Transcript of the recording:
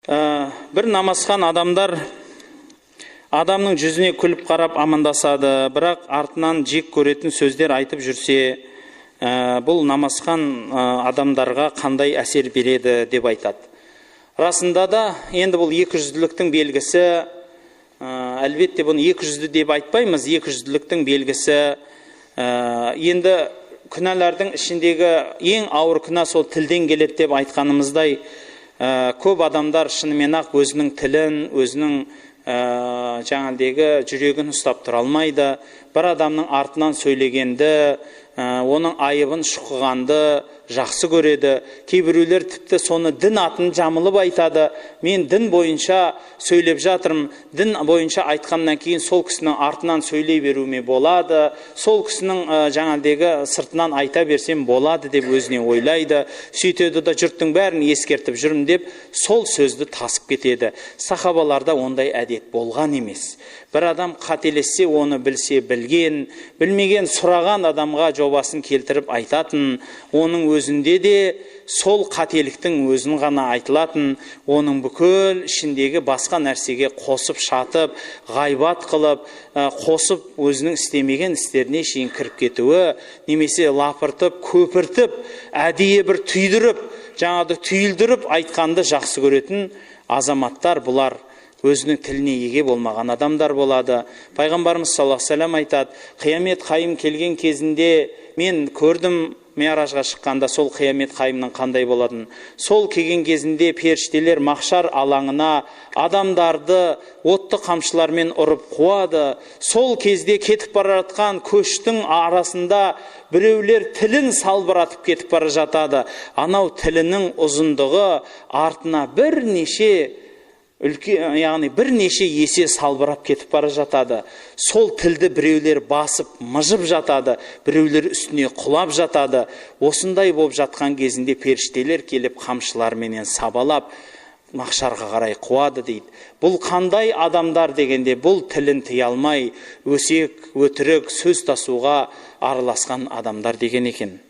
Бір намазхан адамдар адамның жүзіне күліп қарап амандасады, бірақ артынан жек көретін сөздер айтып жүрсе, бұл намазхан адамдарға қандай әсер береді деп айтады. Расында да, енді бұл екіжүзділіктің белгісі, әлбетте бұны екіжүзді деп айтпаймыз, екіжүзділіктің белгісі. Енді күнәлардың ішіндегі ең ауыр күнә сол тілден келеді деп айтқанымыздай, көп адамдар шынымен ақ өзінің тілін, өзінің жаңағыдегі жүрегін ұстап тұра алмайды. Бір адамның артынан сөйлегенді, оның айыбын шұқығанды жақсы көреді. Кейбіреулер тіпті соны дін атын жамылып айтады. Мен дін бойынша сөйлеп жатырмын, дін бойынша айтқаннан кейін сол кісінің артынан сөйлей беруіме болады, сол кісінің жаңағыдегі сыртынан айта берсем болады деп өзіне ойлайды. Сөйтеді да жұрттың бәрін ескертіп жүрмін деп сол сөзді тасып кетеді. Сахабаларда ондай әдет болған емес. Бір адам қателессе, оны білсе білген, білмеген сұраған адамға жобасын келтіріп айтатын, оның өзінде де сол қателіктің өзін ғана айтылатын, оның бүкіл ішіндегі басқа нәрсеге қосып шатып, ғайбат қылып, қосып өзінің істемеген істеріне шейін кіріп кетуі, немесе лапыртып, көпіртіп, әдейі бір түйдіріп, жаңағыдай түйілдіріп айтқанды жақсы көретін азаматтар бұлар өзінің тіліне еге болмаған адамдар болады. Пайғамбарымыз саллаллаху алейхи уассалам айтады, қиямет қайым келген кезінде мен көрдім, миражға шыққанда сол қиямет қайымның қандай болатынын. Сол келген кезінде періштелер махшар алаңына адамдарды отты қамшылармен ұрып қуады. Сол кезде кетіп бара жатқан көштің арасында біреулер тілін салбыратып кетіп бара жатады. Анау тілінің ұзындығы артына бірнеше үлкен, яғни бірнеше есе салбырап кетіп бара жатады. Сол тілді біреулер басып, мыжып жатады, біреулер үстіне құлап жатады. Осындай болып жатқан кезінде періштелер келіп қамшыларменен сабалап, махшарға қарай қуады дейді. Бұл қандай адамдар дегенде, бұл тілін тыя алмай, өсек, өтірік, сөз тасуға араласқан адамдар деген екен.